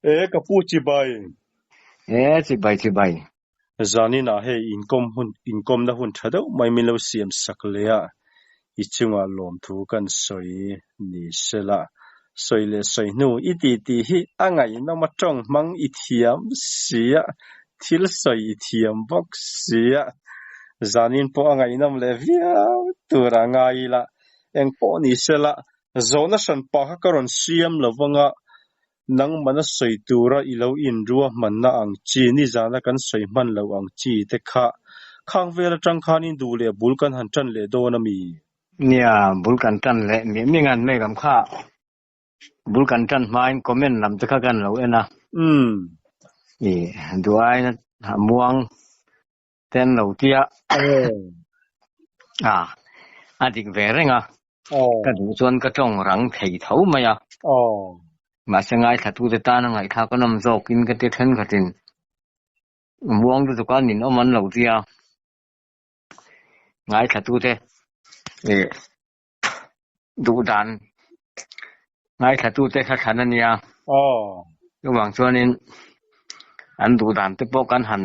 E ka pu chibai. E chibai chibai. Zaninah hei inkawm hun inkawmna hun tha deuh mai min lo siam sak leh a, i chungah lawmthu kan sawi ni sela. Sawi leh sawi hnu i ti tih hi a ngaihnawm a tawng hmang i thiam si a, thil sawi i thiam bawk si a, zanin pawh a ngaihnawm leh viau tur a ngai ila, engpawh ni sela zawhna hran pah kha ka rawn siam lo vanga nangmana sawi tura i lo inruahmanna ang chi, nizana kan sawi hman loh ang chi te kha khang vel atang khanin duh leh bul kan han tan leh dawn a mi? Nia, bul kan tan leh miah miah ngan mai lam kha bul kan tan hmain comment lam te kha kan lo en a. Umm. I duaina a muang te an lo tia. A, a dik ve reng a. Ka duh chuan ka tawng rang thei tho mai a. Mahse ngaithlatute tana ngaihthlak a nawm zawkin ka ti thenkhatin muang lutuk a ninawm an lo tia. Ngaithlatute ih duh dan ngaithlatute kha thlan a nia. Chuvang chuanin an duh dan te pawh kan han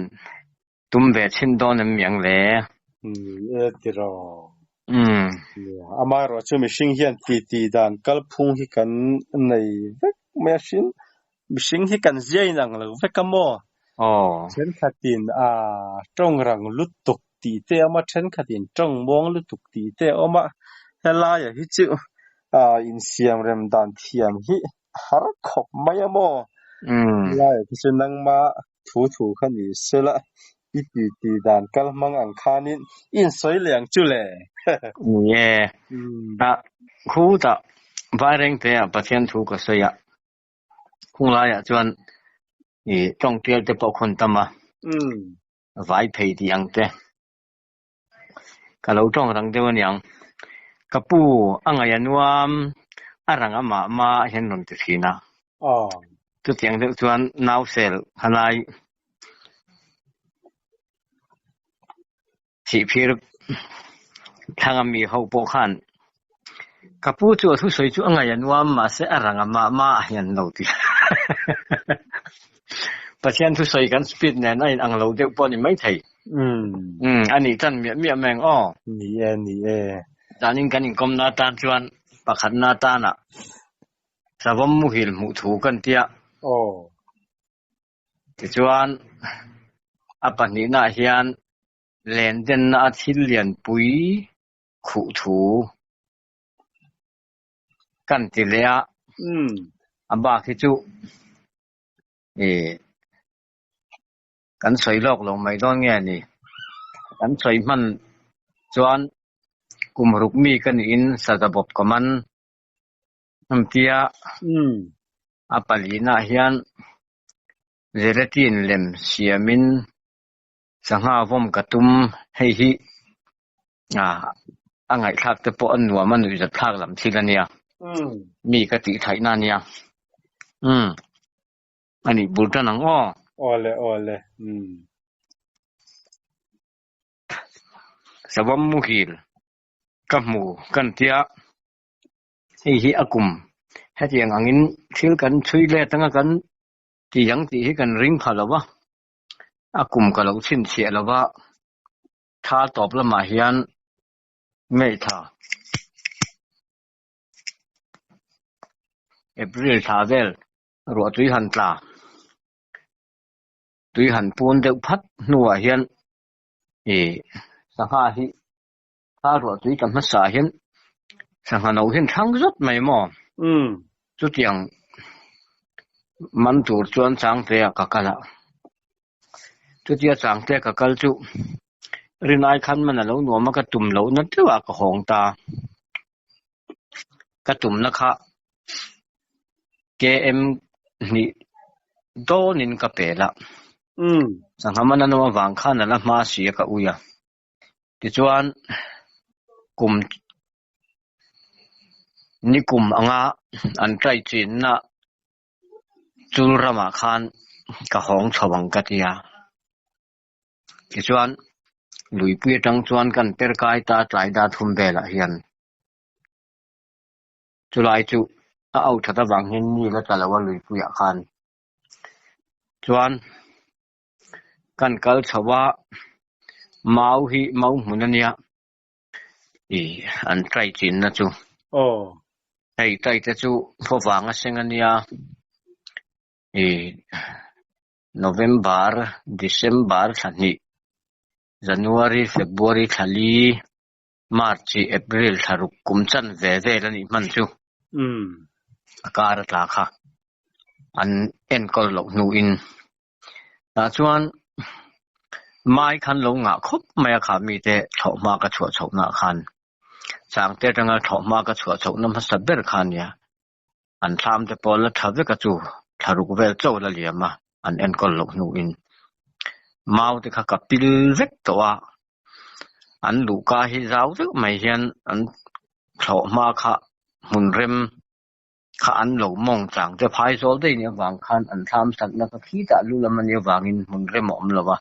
tum ve chhin dawn em miang le. Ni e tiraw. Amaherawh chu mihring hian titi dan kalphung hi kan nei vek mai a hrin. Mihring hi kan zia inang lo vek a maw? Thenkhatin a tawng rang lutuk tih te a awm a, thenkhatin tawng muang lutuk tih te a awm a. Helaiah hi chu insiam rem dan thiam hi a har khawp mai a maw? Helaiah hi chu nangma thu thu kha ni sela, i ti ti dan kal hmang ang khanin i insawi leh ang chu le. Ni e, a khutah Vairengte ah Pathian thu ka sawi a, khung laiah chuan i tawngtial te pawh khawn tam a, vai phei tih ang te. Ka lo tawng rang deuh aniang. Ka pu a ngaih a nuam, a rang a mah mah hian rawn ti thin a. Chutiang deuh chuan nausel khalai chihphir thlanga mi ho pawh khan ka pu chu a thusawi chu a ngaih a nuam mahse a rang a mah mah hian lo ti. Pathian thusawi kan speed nen a inang lo deuh pawh a ni maithei. Umm a nih tan miah miah mai ang aw. Ni e, ni e. Zanin kan inkawmna atan chuan pakhatna atana savawm muhil hmuh thu kan tia. Aw. Tichuan a pahnihnaah hian len denna a thil lianpui khuh thu kan ti leh a. A bak hi chu ih. Kan sawi lawk lo mai dawn nge ni? Kan sawi hman chuan kum ruk mi ka niin saza bawp ka man hman tia a palinah hian gelatin lem siamin sangha vawm ka tum hei hi a ngaihthlak te pawh a nuam a nuihzat thlak lam thil a nia mi ka tih thaihna a nia. A nih bul tan ang aw. Awle awle umm. Savam muhil ka hmu kan tia hei hi a kum hetiang angin thil kan chhui let anga kan ti ang tih hi kan ring pha lo va, a kum ka lo chhinchhiah lo va, thla tawp lamah hian ngaihthla. April thla vel Ruah tui han tla, tui han pun deuh phat hnuah hian ih sangha hi a ruah tui tla hmasa ah hian sangha no hian thlang zawt mai maw? Chutiang man tur chuan changte ah ka kal a, chutia changte ka kal chu rinai khan man a lo nuam a ka tum lohna deuh ah ka hawng ta. Ka tumna kha KM hnih dawnin ka pel a, sangha man a nawm avang khan a la hma si a ka ui a. Tichuan kum ni kum anga an try chinna chul ramah khan ka hawng chho ang ka ti a. Tichuan luipui atang chuan kan per kai ta tlai dat hum velah hian chulai chu a au that avang hian ni la tla lo a luipuiah khan. Chuan kan kal chho a, mau hi mau hmun a nia ih an try chinna chu. Aw. Hei try te chu khaw vanga seng a nia ih November, December thla hnih, January, February thla li, March, April thla ruk kum chan ve vel a nih hman chu. A kar a tla kha an enkawl loh hnuin tah chuan mai khan lo ngah khawp mai a kha mite thlawhhma ka chhuah chhohna ah khan changte atanga thlawhhma ka chhuah chhohna hmasa ber kha a nia. An thlam te pawh la tha vek a chu thla ruk vel chaw la liam a an enkawl loh hnuin mau te kha ka pil vek tawh a an luhka hi zau deuh mai hian an thlawhhma kha hmun rem kha an lo mawng chang te phai zawl daih nih avang khan an thlam sakna kha khitah lu lam anih avangin hmun rem a awm lo a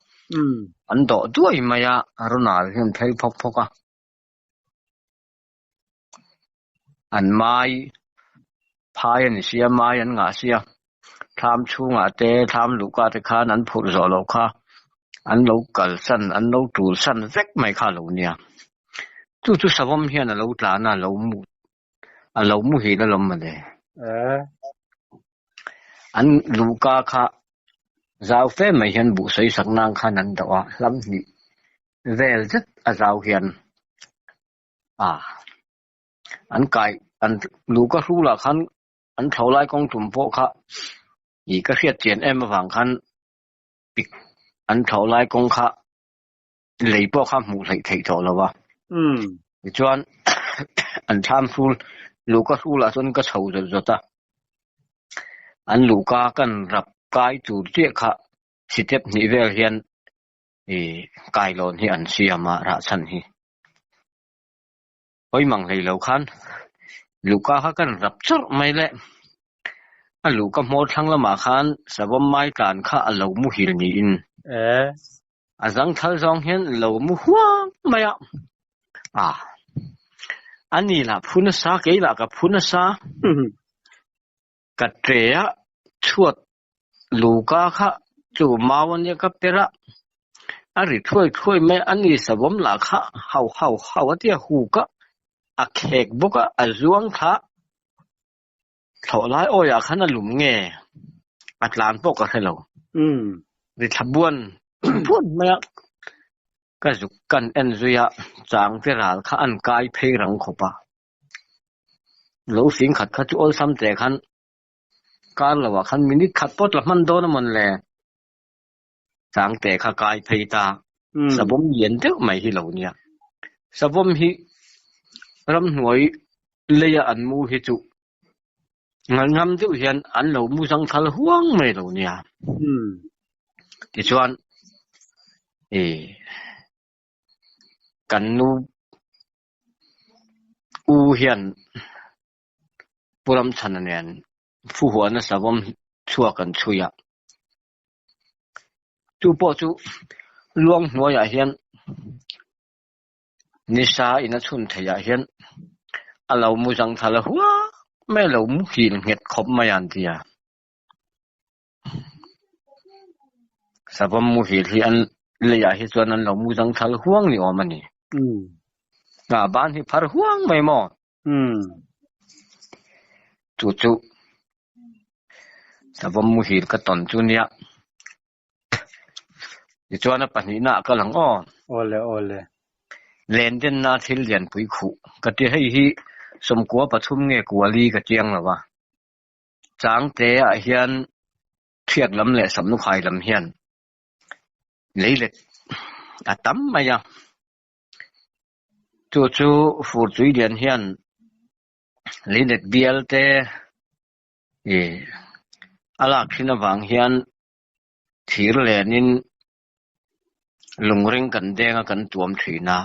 an dawh duai mai a Ronald hian phei phawk phawk a. An mai phai a ni sia mai an ngah sia thlam chhungah te thlam luhka te khan an phurh zawh loh kha an lo kalsan an lo tul san vek mai kha a lo nia chu chu savawm hian a lo tlan a a lo mu a lo muhil alawm mawle an luhka kha zau fe mai hian buh sawi sak nan khan an dawh a hlam hnih vel zet a zau hian. Ah an kai an luhka hrulah khan an thlo lai kawng tum pawh kha ih ka hriat chian em avang khan pik an thlo lai kawng kha lei pawh kha hmuh hleih theih tawh lo a tichuan an thlam hrul luhka hrulah chuan ka chho zawt zawt a an luhka kan rap kai tur chiah kha step hnih vel hian ih kailawn hi an siam a rah chhan hi. Hawi mang hlei lo khan luhka kha kan rap chawrh mai le. A luhka hmawr thlang lamah khan savawm mai tlan kha a lo muhil niin a zangthal zawng hian a lo mu huang mai a. Ah, ani lah phu nasa, kei lah ka phu nasa. Ka tre a, chhuat Luka kha chu mau a nia ka per a, a ri thuai thuai mai a ni savawm lah kha hau hau hau a tia huk a, a khek bawk a, a zuang thla thlawh lai awi ah khan a lum nge a tlan pawh ka hre lo. Ri thla buan buan mai a, ka zuk kan en zui a, chang te ral kha an kai phei rang khawp a, lo fing khat kha chu awlsam teh khan Kar lo ah khan minute khat pawh tla hman dawn a mawn le? Sangte kha kai phei ta. Savawm lian deuh mai hi lo nia. Savawm hi ramhnuai leia an mu hi chu ngalngam deuh hian an lo mu zangthal huang mai lo nia. Tichuan ih kan nu u hian Pu Ramchhana nen Phuhuana savawm chhuak an chhui a, chu pawh chu luang hnuaiah hian nisa in a chhun theihah hian a lo mu zangthal huak mai a lo muhil nghet khawp mai a an ti a. Savawm muhil hi an leiah hi chuan an lo mu zangthal huang ni awm a ni. A ban hi phar huang mai maw? Chu chu savawm muhil ka tawn chu nia. Tichuan a pahnihna ah ka lang aw. Awle awle. Len denna thil lianpui khuh ka ti hei hi sawmkua pathum nge kuali ka chiang lo a. Changte ah hian thiat lam leh samlukhai lam hian leilet a tam mai a. Chu chu fur tui lian hian leilet bial te ih a lak thin avang hian thir lenin lungring kan deng a kan tuam thin a.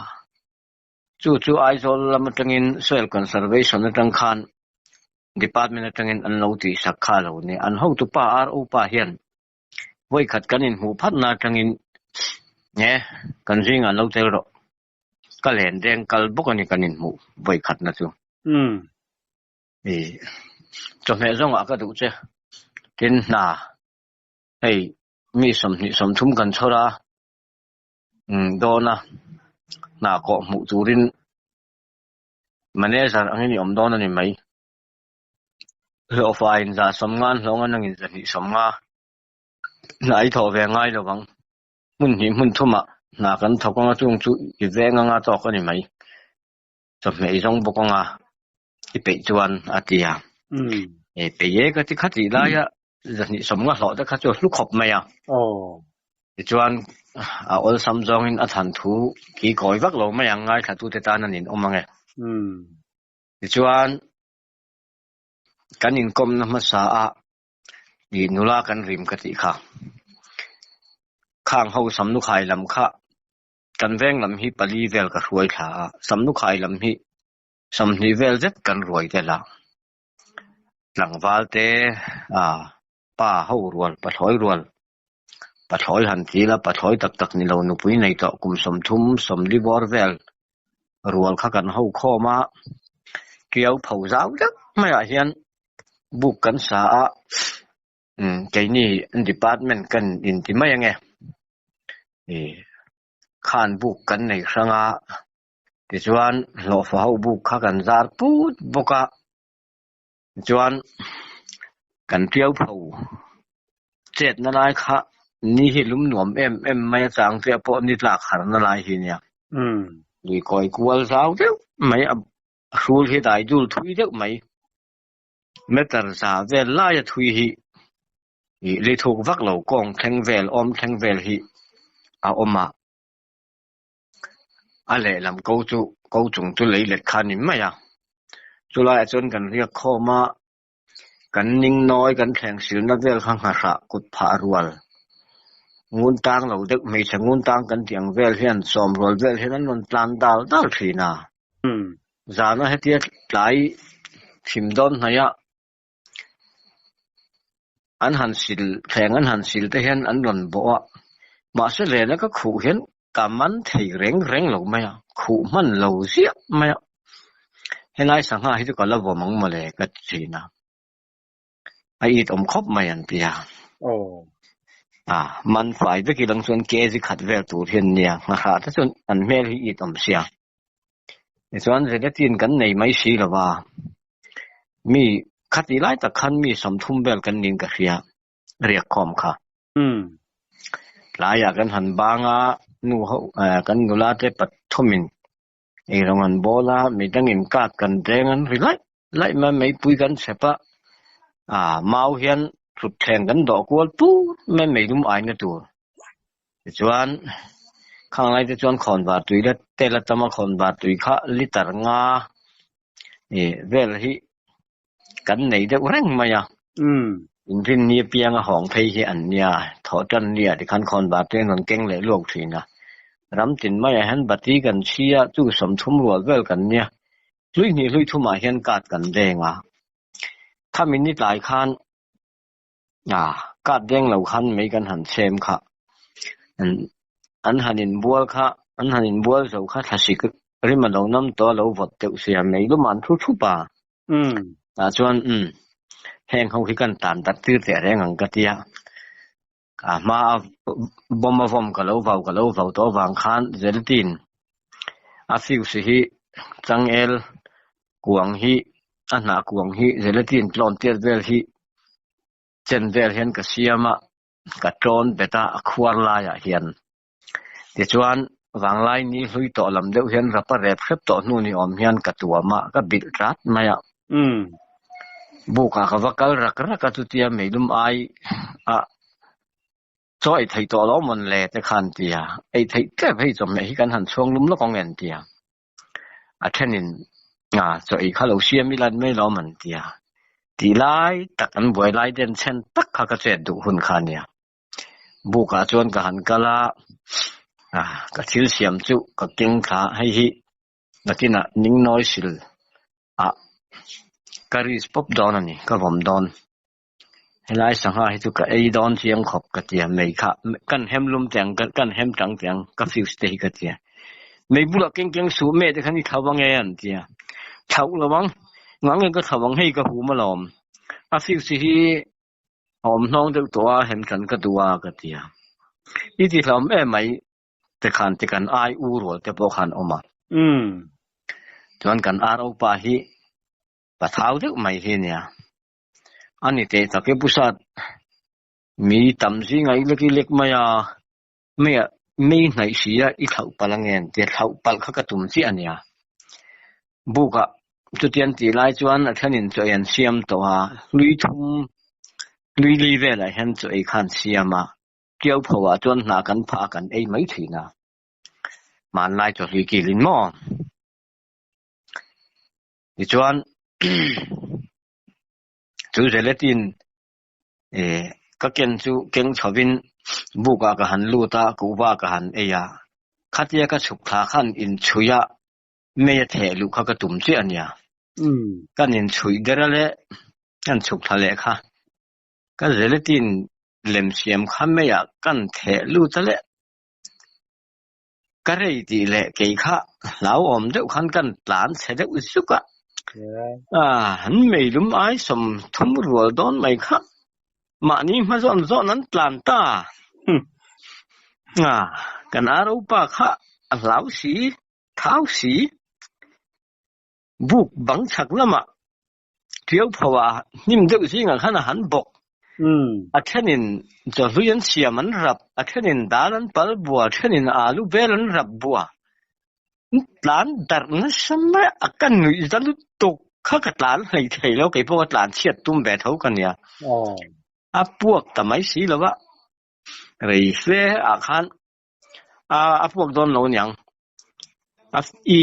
Chu chu Aizawl lam atangin Soil Conservation atang khan Department atangin an lo tihsak kha lo ni. An hotupa RO pa hian vawikhat kan inhmuh phatna atangin nge kan zingah an lo tel rawh. Ka len deng kal bawk a ni kan inhmuh vawikhatna chu. Ih chawhmeh zawngah ka duh che. Tin hna hei. Mi 20, 30 kan chhawr a, umm dawn a, hna kawh hmuh turin manager angin i awm dawn a ni mai. Hlawhfa in 150 an hlawng a nangin 250 hna i thawh ve ngai lo vang. Hmun hnih hmun thumah hna kan thawk anga chung chu i veng anga tawk a ni mai. Chawhmeh i zawng bawk anga i peih chuan a ti a. E peih e ka ti kha tih laia 250 hlawh te kha chu a hlu khawp mai a. Tichuan a awlsam zawngin a than thu ki kawi vak lo mai ang ngaithlatute tan an inawm ang e. Tichuan kan inkawmna hmasa a ih nula kan rim ka tih kha. Khang ho Samnukhai lam kha kan veng lam hi pali vel ka hruai thla a, Samnukhai lam hi 20 vel zet kan ruai tel a. Tlangval te ah pa ho rual pathlawi rual pathlawi han ti ila pathlawi tak tak ni lo nupui nei tawh kum 30 40 bawr vel rual kha kan ho khawm a, tiau pho zau deuh maiah hian buk kan sa a, umm keini department kan inti mai ange ih khan buk kan nei hrang a, tichuan hlawhfa ho buk kha kan zar put bawk a, tichuan kan tiau pho chetna lai kha ni hi lum nuam em em mai a chang te pawh ni tlak harna lai hi nia. Lui kawi kual zau deuh mai a hrul hi dai dul thui deuh mai meter za vel laia thui hi ih lei thuk vak lo kawng thleng vel awm thleng vel hi a awm a. A lehlam ko chu ko chung chu lei let kha a ni mai a. Chulaiah chuan kan riak khawm a. Kan ning nawi kan thleng silna vel kha nghahrah kut phah rual ngun tang lo deuh hmeichhe ngun tang kan tih ang vel hian sawm rual vel hian an rawn tlan dal dal thin a. Zana hetia tlai thim dawn hnaih a an han sil thleng an han sil te hian an rawn bawh a, mahse lena ka khuh hian ka man thei reng reng lo mai a, khuh hman lo ziah mai a. Helai sangha hi chu ka la vawm ang mawle ka ti thin a, a it awm khawp mai an ti a. A man fai vek ilang chuan kg khat vel tur hian nia, nghahrah te chuan an hmel hi it awm sia. Tichuan gelatin kan nei mai si lo va, mi khati lai tak khan mi 30 vel kan niin ka hria riak khawm kha. Tlaiah kan han bang a, nu ho kan nula te pathumin eirawng an bawl a, midangin kat kan deng an ri laih laih mai a, meipui kan chhep a, mau hian thutthleng kan dawh kual pur mai a meilum aina tur. Tichuan khang lai te chuan khawnvar tui la tel a tam a, khawnvar tui kha liter nga ih vel hi kan nei deuh reng mai a. Inrinni apianga hawng phei hi an nia, thawh tan nia tikhan khawnvar te an rawn keng leh luak thin a. Ram tin maiah hian bati kan chhi a, chu 30 rual vel kan nia. Hlui hnih hlui thumah hian kat kan deng a. Khami ni tlai khan Ah, kat deng lo khan mei kan han chhem kha. An han inbual kha, an han inbual zo kha thlasik rim a lo nam tawh a lo vawt deuh sia, mei lum an thu thup a. Tah chuan umm, heng ho hi kan tan darh tir teh reng ang ka tia. A hma a bawm a vawm ka lo vau ka lo vau tawh avang khan gelatin a fuse hi changel kuang hi a hnah kuang hi gelatin tlawn tiat vel hi chen vel hian ka siam a, ka tlawn bet a, a khuar laiah hian. Tichuan, vanglai ni hlui tawh lam deuh hian rapa rep hrep tawh hnu ni awm hian ka tuam a, ka bilh tat mai a. Bukah ka va kal rak rak a, chutia meilum ai a chaw ei theih tawh lo mawn le te khan tia, ei theih tlep hei chawhmeh hi kan han chhuang lum lawk ang en tia. A thenin chaw ei kha lo siam ila an mai lawm an ti a, tih lai tak an buai lai den chhen tak kha ka chet duh hun kha a nia. Bukah chuan ka han kal a, ka thil siam chu ka keng thla a, hei hi nakinah ning nawi sil ah ka risk pawp dawn a ni, ka vawm dawn. Helai sangha hi chu ka ei dawn chiang khawp ka ti a, mei kha kan hem lum teh ang kan hem tang teh ang ka fuse te hi ka ti a. Mei bulah keng keng suh meh te khan i thlau ang e an ti a, thlauh lo ang, ngang nge ka thlau ang hei ka hum alawm, a fuse hi. A awm hnawng deuh tawh a, hem tan ka duh a ka ti a. I ti hlauhawm em mai te khan ti kan ai u rual te pawh khan awm a. Chuan kan RO pa hi pathau deuh mai hi nia. A ni teh tak e Pusat, mi tam zingah i lek i lek mai a, meiah mei hnaih si a i thlauh palh ange an tia, thlauh palh kha ka tum chiah a nia. Bukah chutiang tih lai chuan a thenin chaw ei an siam tawh a, hlui thum hlui li velah hian chaw ei kha an siam a, Tiau pho ah chuan hna kan phah a kan ei mai thin a, hmanlai chaw hlui kilin maw? Tichuan chu zeletin eh ka ken chu keng chhovin bukah ka han lut a, kuhva ka han ei a, khatia ka chhuk thla khan inchhui a mei a theh luh kha ka tum chiah a nia. Kan inchhuih der a leh kan chhuk thla leh kha ka zeletin lem siam kha meiah kan theh lut a leh ka rei tih leh kei kha hlauhawm deuh khan kan tlan chhe deuh zuk a, an meilum ai 30 rual dawn mai kha mahni hma zawn zawn an tlan ta. Kan aro pa kha a hlau si, thau si, buk bang chhak lamah Tiau pho ah hnim deuh zingah khan a han bawk. A thenin chawhlui an siam an rap, a thenin dal an pal bua, a thenin alu bel an rap bua. Tlan darh nasa mai a ka nuih za lutuk kha ka tlan hlei thei lo, kei pawh ka tlan chhiat tum ve tho ka nia. A puak ta mai si lo a, rei hle ah khan a puak dawn lo aniang. A i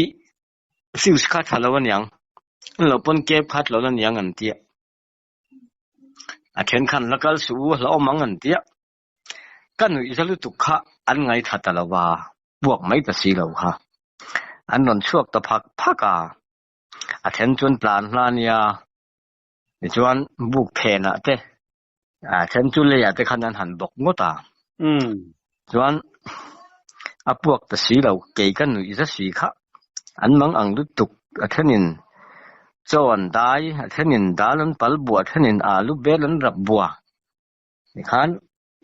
Fuse kha tha lo aniang, an lo pawn cab kha tlo na niang an tia. A then khan la kal suh u a hlauhawm ang an tia. Ka nuih za lutuk kha an ngaithla ta lo va, puak mai ta si lo kha. An rawn chhuak ta phak phak a, a then chuan tlan hla nia, tichuan buk phenah te, a then chu leiah te khan an han bawk ngawt a. Chuan a puak ta si lo, kei ka nuih za si kha an mang ang lutuk, a thenin chaw an dai, a thenin dal an pal bua, a thenin alu bel an rap bua. Tikhan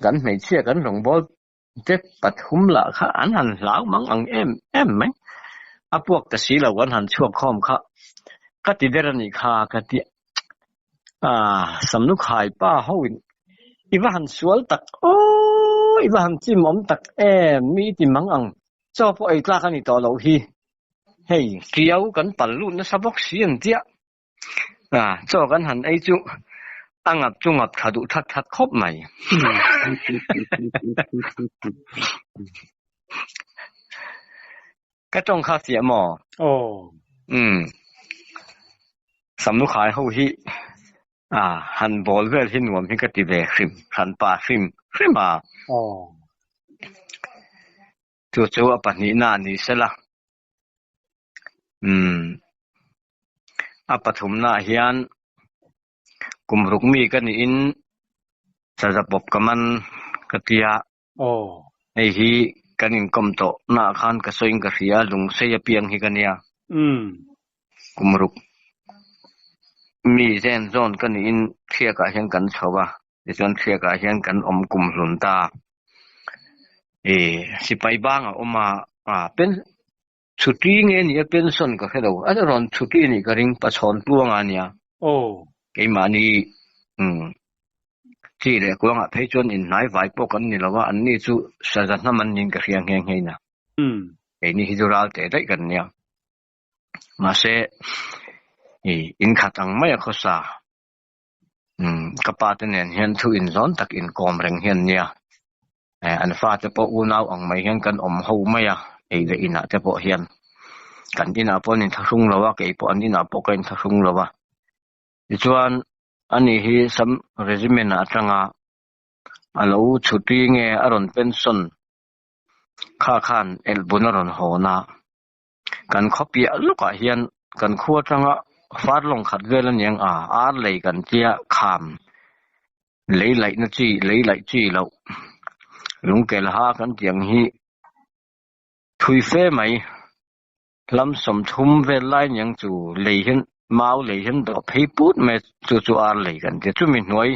kan hmeichhia kan rawngbawl te pathum lah kha an han hlau mang ang em em mai. A puak ta si lo an han chhuak khawm kha ka ti der a nih kha ka ti a, Samlukhai pa ho in i va han sual tak aw, i va han chim awm tak em, mi i ti mang ang, chaw pawh ei tlak a ni tawh loh hi, hei tiau kan pal lut nasa bawk si an tia. A, chaw kan han ei chu a ngap chu ngap tha duh that that khawp mai. Ka tawng kha fiah maw? Aw. Umm. Samlukhai ho hi a han bawl vel hi nuam hi ka ti ve hrim, hran pa hrim hrim a. Aw. Chu chu a pahnihna a ni sela. Umm. A pathumnaah hian kum ruk mi ka niin saza pawp ka man ka ti a. Aw. Hei hi kan inkawm tawh naah khan ka sawiin ka hria, lungsei apiang hi ka nia. Umm. Kum ruk mi zen zawn ka niin thliakah hian kan chho a, tichuan thliakah hian kan awm kum hlun ta. Ih sipai bang a awm a, ah pen chhuti nge nia pension ka hre lo, a rawn chhuti anih ka ring pachhawn tluanga ania. Aw. Keimahni umm chi leh kuangah phei chuan inhnai vai pawh kan ni lo a, anni chu saza hnam an niin ka hria nghe nghe in a. Umm. Keini hi chu ral teh daih kan nia. Mahse ih inkhat ang mai a khawsa. Umm ka pa te nen hian thu inzawn tak inkawm reng hian nia. Eh an fate pawh unau ang mai hian kan awm ho mai a, ei leh inah te pawh hian. Kan inah pawh an inthlahrung lo a, kei pawh an inah pawh ka inthlahrung lo a. Tichuan ani hi Sam Regiment ah atanga a lo chhuti nge a rawn pension kha khan elhbun a rawn hawn a. Kan khaw piah lawkah hian kan khua atanga far lawng khat vel aniang a, ar lei kan tia kham lei laihna chi lei laih chi loh lungkel ha kan tih ang hi thui fe mai lam 30 vel lai aniang chu lei hian mau lei hian dawh phei put mai chu chu ar lei kan tia chumi hnuai.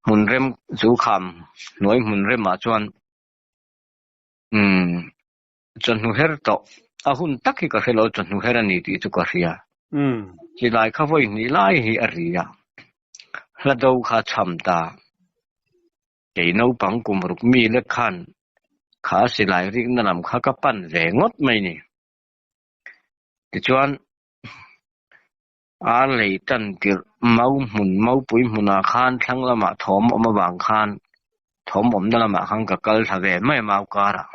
Hmun rem chu kham hnuai hmun remah chuan umm chawhnu her tawh a hun tak hi ka hre lo chawhnu her a ni tih chu ka hria. Silai kha vawi hnih lai hi a ri a, hla do kha chham ta. Kei naupang kum ruk mi lek khan kha silai rikna lam kha ka pan ve ngawt mai ni. Tichuan A lei tan tirh mau hmun maupui hmunah khan thlang lamah thawm awm avang khan thawm awmna lamah khan ka kal thla ve mai a mau karah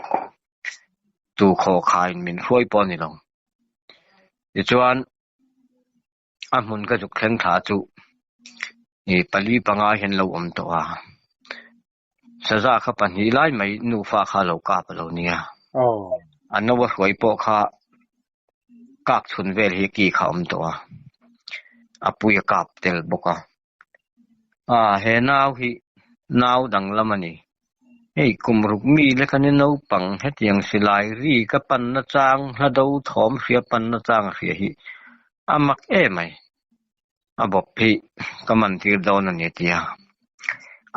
tu khaw khain min hruai pawh a ni lo. Tichuan a hmun ka zuk thleng thla chu ih pali panga hian lo awm tawh a, saza kha pahnih lai mai nufa kha a lo kap a lo nia. A no a hruai pawh kha kak chhun vel hi ki kha a awm tawh a, a pui a kap tel bawk a. Aa he nau hi nau danglam a ni. Hei kum ruk mi lek a ni naupang hetiang silai ri ka pan na chang hla do thawm hria pan na chang a hria hi a mak em mai. A bawp hi ka man tir dawn a ni a ti a,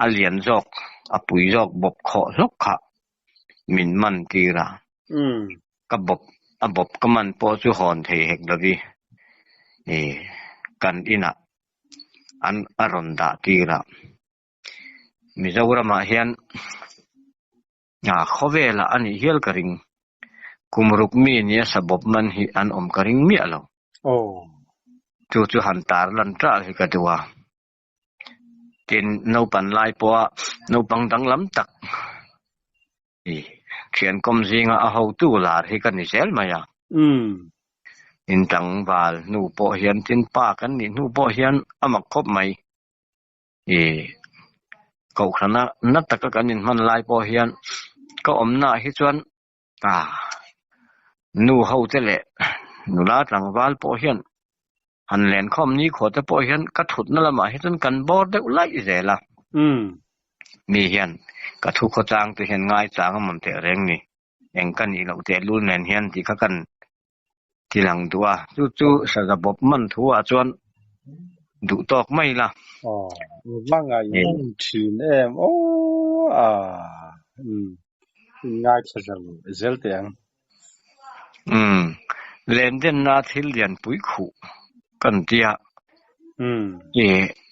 a lian zawk a pui zawk bawp khawh hlawk kha min man tir a, ka bawp a bawp ka man pawh chu hawn thei hek lovi ih kan inah an a rawn dah tir a, Mizoramah hian ah khawvelah a nih hial ka ring, kum ruk mi nia sa bawp man hi an awm ka ring miah lo. Chu chu han tar lan ṭah hi ka duh a. Tin, naupan lai pawha naupang danglam tak i thian kawm zinga a hotu lar hi ka ni zel mai a. In tlangval hnu pawh hian tin pa kan nih hnu pawh hian a mak khawp mai. I kohhrana na taka kan inhman lai pawh hian ka awmnaah hi chuan Ah, nu ho te leh nula tlangval pawh hian han lenkhawm ni khaw te pawh hian ka thutna lamah hi chuan kan bawr deuh laih zel a. Mi hian ka thu khawchang te hian ngaichang a mawn teh reng ni, eng ka nih loh tehlul nen hian tih kha kan ti lang duh a, chu chu saza bawp man thu ah chuan duh tawk mai la. Aw, va ngaihnawm thin em aw a, umm ngaithla zo zel teh ang. Umm, lendenna thil lian pui khuh kan tia, i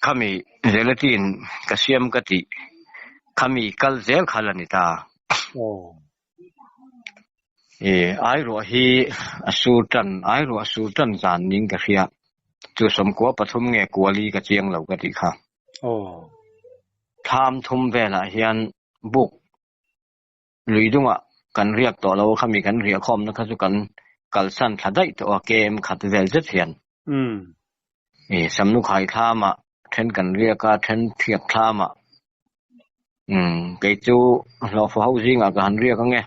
khami gelatin ka siam ka tih khami kal zel kha la ni ta. Aw. I airuah hi a sur tan, airuah a sur tan zan ning ka hria. Chu sawmkua pathum nge kuali ka chiang lo ka tih kha. Thlam thum velah hian buk lui dungah kan riak tawh lo a, khami kan riah khawmna kha chu kan kalsan thla daih tawh a, kem khat vel zet hian. I Samnukhai thlamah then kan riak a, then thiap thlamah. Umm kei chu hlawhfa ho zingah ka han riak ange.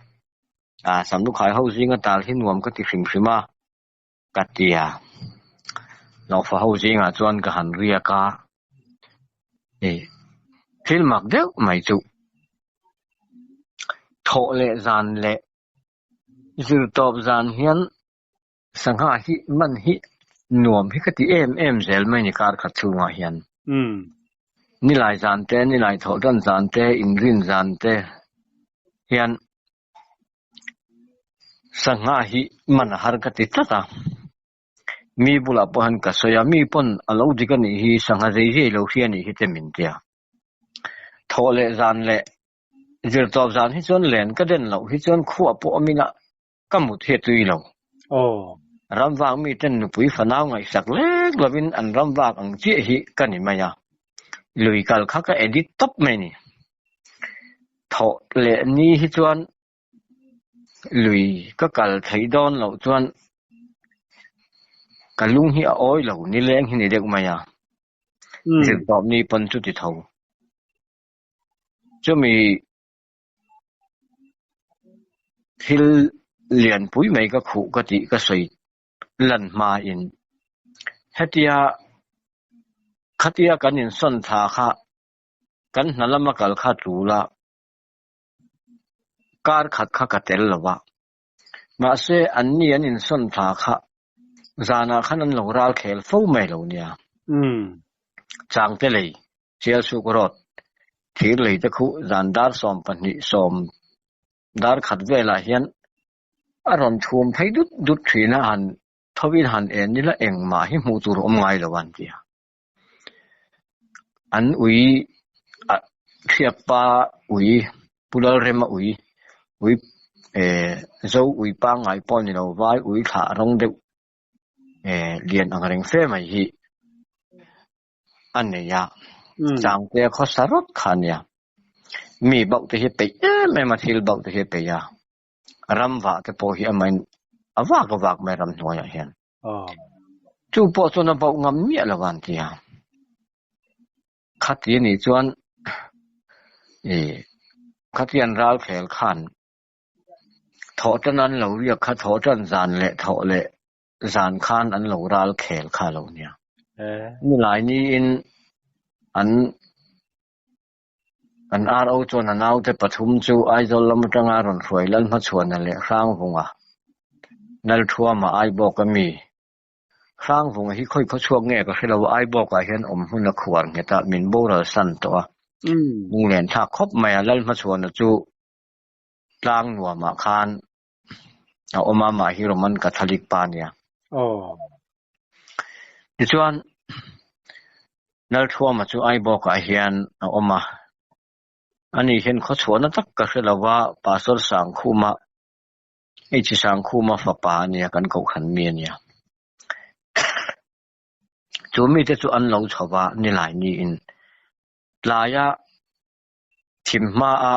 Ah Samnukhai ho zinga tal hi nuam ka ti hrim hrim a, ka ti a. Hlawhfa ho zingah chuan ka han riak a. I thil mak deuh mai chu thawh leh zan leh zirtawp zan hian Sangha hi man hi nuam hi ka ti em em zel mai ni kar khat chhungah hian. Nilai zan te, nilai thawh tan zan te, inrin zan te hian sangha hi man a har ka ti tlat a. Mi bulah pawh hian ka sawi a, mi pawn a lo dik a nih hi, sangha zei zei lo hria a nih hi te min tia. Thawh leh zan leh zirtawp zan hi chuan len ka den loh hi chuan khuah pawh awm ila Ka mut hi a tui lo. Ramvak miten nupui fanau ngaihsak lek lovin an ramvak ang chiah hi ka ni mai a. Lui kal kha ka edit tawp mai ni. Thawh leh ni hi chuan lui ka kal theih dawn loh chuan ka lung hi a awi lo nileng hi ni deuh mai a. Zirtawp ni pawn chu ti tho. Chumi Thil lianpui mai ka khuh ka tih ka sawi lan hmain hetia khatia kan insawn thla kha kan hna lama kal kha tul a, kar khat kha ka tel lo va, mahse anni an insawn thla kha zanah khan an lo ral khel fo mai lo nia. Changte lei, Sialsuk Road. Thir lei te khu zan dar 12 sawm dar khat velah hian a rawn chhum phei dut dut thin a, han thovin han en ila engmah hi hmuh tur a awm ngai lo a an ti a. An ui a thiakpa ui Pu Lalrema ui ui eh zo ui pangngai pawh ni lo vai ui thlah rawng deuh eh lian ang reng fe mai hi a nei a, Changte khawsa rawt kha a nia. Mi bauh te hi a peih em em a, thil bauh te hi a peih a, ram vah te pawh hi amahin a vak a vak mai ramhnuaiah hian. Chu pawh chuan a bauh ngam miah lo a an ti a. Khati a nih chuan ih khatian ral khel khan thawh tan an lo riak kha thawh tan zan leh thawh leh zan khan an lo ral khel kha lo nia. Nilai niin an an RO chuan a naute pathum chu Aizawl lam atanga rawn hruai Lalhmachhuana leh Hrangvunga Lalthuama Aibawk a mi Hrangvunga hi khawi khaw chhuak nge ka hre lo a, Aibawkah hian awm hmun a khuar nghet a, min boral san tawh a. Lunglen thlak khawp mai a, Lalhmachhuana chu tlang nuamah khan a awm a, amah hi Roman Catholic pa a nia. Tichuan, Lalthuama chu Aibawkah hian a awm a, ani hian khawchhuahna tak ka hre lo a, Pastor Sangkhuma Hei chi Sangkhuma fapa a nia, kan kohhran mi a nia. Chu mite chu an lo chho va, nilai niin tlaia thim hmaa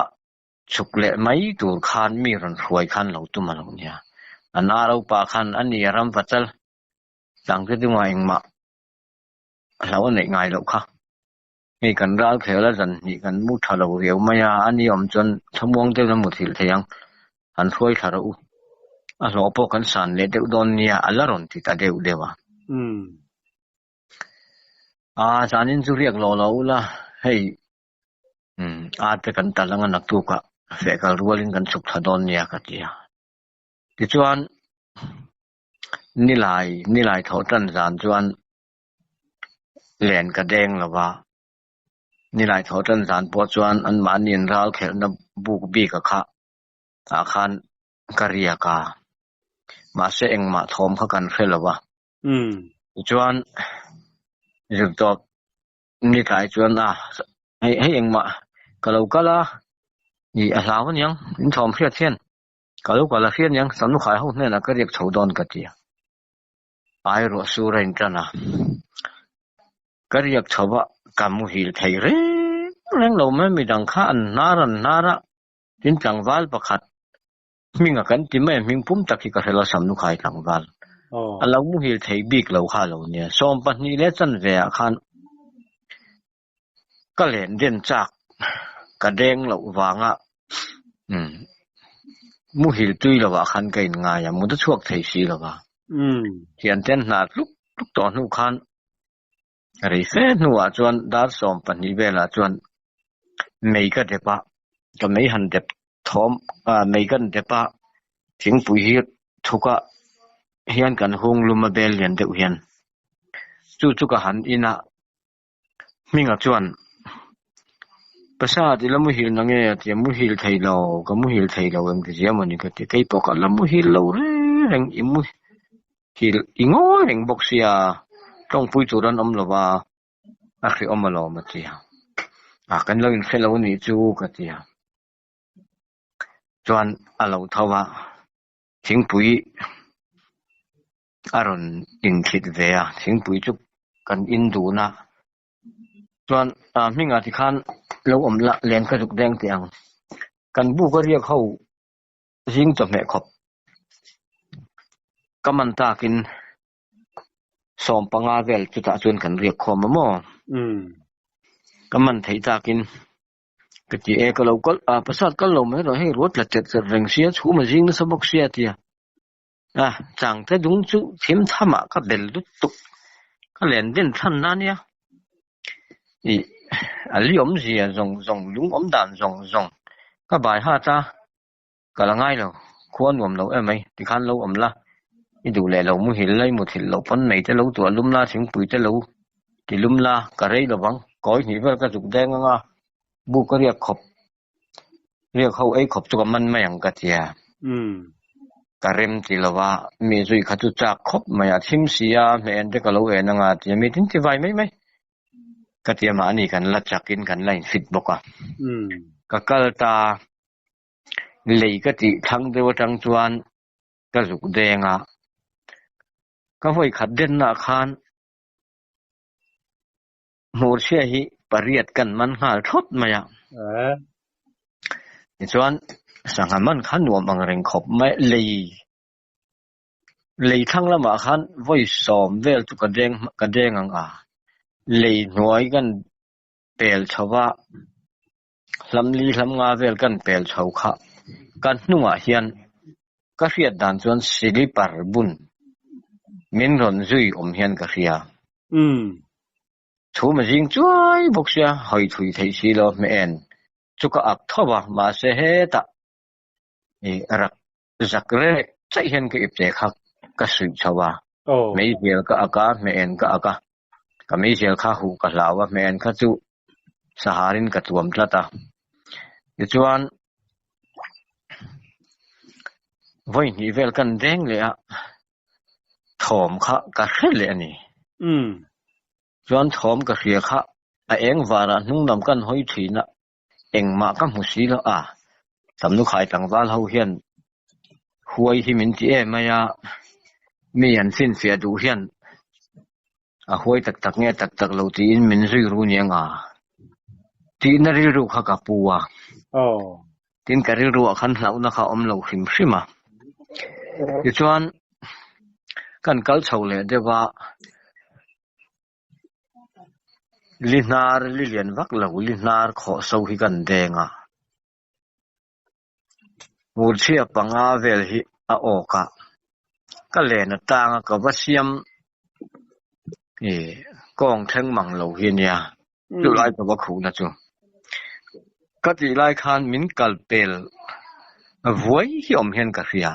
chhuk leh mai tur khan mi rawn hruai khan lo tum a lo nia. A naropa khan a ni a ram vachal tlangte dungah engmah hlo a neih ngai loh kha. Hei kan ral khel a zan hnih kan mu tha lo riau mai a, a ni awm chuan thlamuang deuhin a mu thilh thei ang, han hruai thla rawh u. A hlawh pawh kan san leh deuh dawn nia a la rawn ti ta deuh deuh a. A zanin chu riak lo lo ula, hei a te kan tal anga naktukah feh kal rualin kan chhuk thla dawn nia ka ti a. Tichuan nilai nilai thawh tan zan chuan Len ka deng lo va, nilai thaw tan zan pawh chuan anmahni an ral khelhna buk bik a kha ah khan ka riak a, mahse engmah thawm kha kan hre lo va. Tichuan zirtawp ni tlai chuan a hei hei engmah ka lo kal a, ih a hlau aniang in thawm hriat hian ka lo kal a hria aniang Samlukhai ho hnenah ka riak chho dawn ka ti a. Ai ruah sur a intan a, ka riak chho a, ka muhil thei reng reng lo mai, midang kha an hnar an hnar a, tin tlangval pakhat hminga kan ti mai a, hming pum tak hi ka hre lo, Samlukhai tlangval a lo muhil thei bik lo kha a lo nia, 12 leh chanve ah khan ka len den chak ka deng loh vanga umm muhil tui lo ah khan ka in ngai a, mut a chhuak thei si lo va. Thianten hna tluk tluk tawh hnu khan rei fe hnuah chuan dar 12 velah chuan mei ka dep a, ka mei han dep thawm ah mei kan dep a, thingpui hi thuk ah hian kan hung lum a bel lian deuh hian chu chu ka han in a. Hminga chuan, Pasat, i la muhil na nge? a ti a, Muhil thei lo, ka muhil thei lo eng ti zia maw ni ka ti. Kei pawh ka la muhil lo reng reng, i muhil i ngawi reng bawk sia, tawngpui tur an awm lo va, a hrehawm alawm a ti a. A, kan lo inhre lo anih chu ka ti a. Chuan a lo tho a, thingpui a rawn inthlit ve a, thingpui chu kan in dun a, chuan ah hmingah tikhan lo awm la len ka zuk deng teh ang, kan buk a riak ho zing chawhmeh khawp ka man takin 15 vel chutah chuan kan riak khawm a maw, ka man theih takin Ka ti e, ka lo kal a, pasat kal lo mai rawh, hei ruat la chet chet reng sia, chhum a zing nasa bawk sia a ti a. A, changte dung chu thim thamah ka bel lut tuk, ka len den thlan na nia. Ih, a li awmzia zawng zawng, lung awm dan zawng zawng ka bai hat a, ka la ngai lo, khua nuam lo em mai, tikhan lo awm la, i duh leh lo muhil la, i muthilh loh pawn mei te lo tuah lum la, thingpui te lo ti lum la, ka rei lovang, kawi hnih vel ka zuk deng anga. Buk a riak khawp, riak ho ei khawp chu ka man mai ang ka ti a. Ka rem ti lo a, mi zui kha chu chak khawp mai a, thim si a, hmeh en te ka lo en anga ti a, mi tin ti vai mai mai ka ti a, mahni kan la chak in kan la in fit bawk a. Ka kal ta, lei ka tih thlang deuh atang chuan ka zuk deng a, ka vawi khat denna ah khan Hmurchhia hi pariat kan man nghal thawt mai a. Tichuan sangha man kha nuam ang reng khawp mai. Lei lei thlang lamah khan vawi sawm vel chu ka deng ka deng ang a. Lei hnuai kan pel chho va, hlam li hlam nga vel kan pel chho kha ka hnungah hian ka hriat dan chuan silipar bun min rawn zui awm hian ka hria. Chhum a zing chuai bawk sia, hawi thui theih si lo hmeh en chu ka ak tho va, mahse hetah i rak zak rek chaih hian ka ipte kha ka suih chho a, meizial ka ak a, hmeh en ka ak a, ka meizial kha huh ka hlau a, hmeh en kha chu saharin ka tuam tlat a, tichuan vawi hnih vel kan deng leh a, thawm kha ka hre leh a ni. Chuan thawm ka hria kha a eng varah hnung lam kan hawi thin a, engmah ka hmu si lo a, Tamnukhai tlangval ho hian huai hi min ti em mai a, mi an finfiah duh hian a huai tak tak nge tak tak lo tiin min zui ru nia nga tihna rilru kha ka pu a, tin ka rilruah khan hlauhna kha a awm lo hrim hrim a. Tichuan kan kal chho leh deuh a. Li hnar li lian vak lo li hnar khawh so hi kan deng a, hmurchhia panga vel hi a awk a, ka len atanga ka va siam ih kawng thleng mang lo hi a nia chu lai ka va khuhna chu. Ka tih lai khan min kal pel vuai hi awm hian ka hria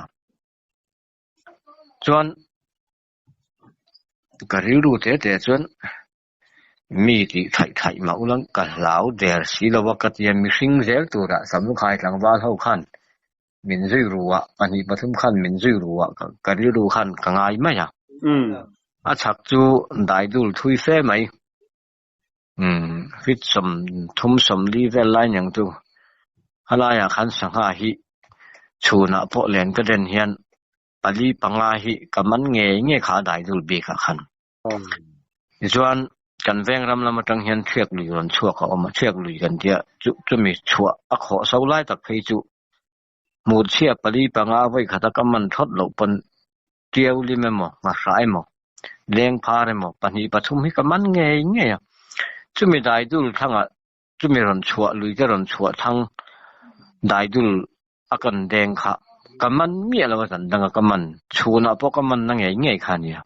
chuan. Ka rilru te te chuan mi tih thaih thaih mah ulang ka hlau der si lo a ka ti a, mihring zel turah Samlukhai tlangval ho khan min zui ru a, pahnih pathum khan min zui ru a, ka rilru khan ka ngai mai a. A chhak chu daidul thui fe mai, feet sawmthum sawmli vel lai niang chu helaiah khan sangha hi chhunah pawh len ka den hian pali panga hi ka man ngei ngei kha a dai dul bik ah khan. Tichuan kan veng ram lam atang hian thiak lui rawn chhuak a awm a, thiak lui kan tia chu chumi chhuah a khawh so lai tak phei chu hmurchhia pali panga vawi khata ka man thawt loh pawn tiau lim emaw ngahra emaw leng phar emaw pahnih pathum hi ka man ngei ngei a. Chumi dai dul thlangah chumi rawn chhuah lui te rawn chhuah thlang dai dul a kan deng kha ka man miah lo a zan danga ka man chhunah pawh ka man na ngei ngei kha a nia.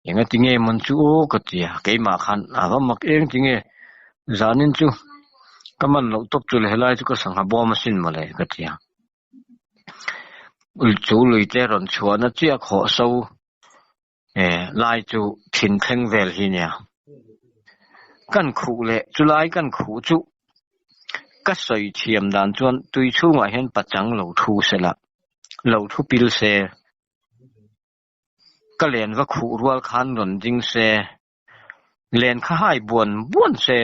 Enga ti nge mawn chu aw ka ti a, keimah khan a va mak eng ti nge zanin chu ka man loh tawp chu le helai chu ka sangha bawm asin mawle ka ti a. Chu lui te rawn chhuahna chiah khawh so lai chu thin thleng vel hi nia. Kan khuh leh chulai kan khuh chu ka sawi thiam dan chuan tui chhungah hian pachang lo thu se la, lo thu pil se, ka len va khuh rual khan rawn ding se, len kha hai buan buan se,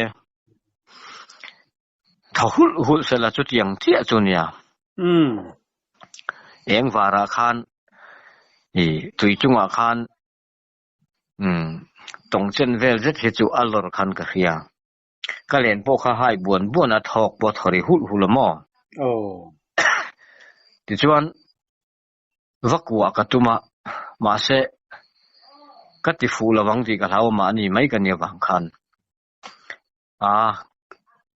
thaw hulh hulh se la chutiang chiah chu nia. Eng varah khan ih tui chungah khan umm tawng chen vel zet hi chu a lawr khan ka hria. Ka len pawh kha hai buan buan a thawk pawh thaw ri hulh hulh a maw? Tichuan va kuah ka tum a, mahse ka ti fuh lovang tih ka hlau a mahni mai ka nia vang khan. A